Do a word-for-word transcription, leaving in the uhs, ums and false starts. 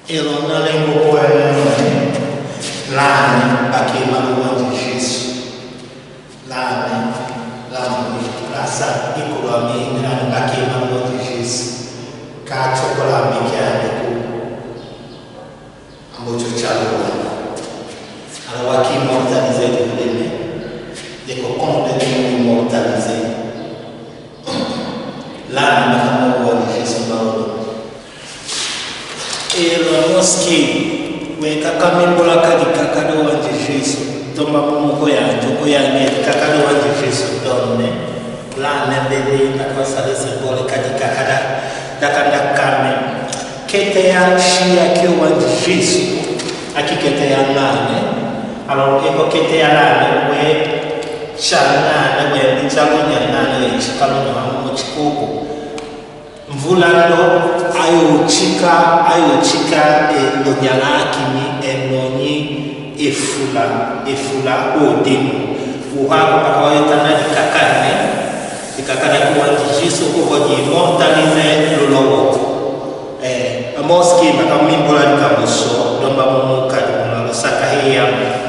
Elo na lengo ko elo ne, lane, mbaki malo wandi Jesu. Lane, lane, la sa, i kolo mi, lane, mbaki malo wandi Jesu. Ka toko la mi ki ane ku. Ambo toko la wa. Ala wa ki immortalisé de deme. De ko complètement immortalisé. Lane, mbaki malo wandi Jesu, mbalo. Elo no ski, we kaka mi mbola kadi kakada wandi Jesu, tomba pomu ko ya, toko ya ne, kakada wandi Jesu, donne, lane bebe, na ko sale se mbole kadi kakada, dakanda kame. Kete ya, si ya ki wandi Jesu, aki kete ya nane, alo, eko kete ya nane, we, sa nane, we, mi sa lo nya nane, we, si kalo nya, mo si koko. Mvula ndo, ayo tika, ayo tika, e, lo nyala kimi, e, noni, e fula, e fula, o demu. Uha ko paka wayo tana dikakane, dikakane ko wandi Jesu ko wandi immortalisé lo lowo. E, amo ski, mbaka mi mbola dika muso, domba mumu kadi muna lo saka he yamu.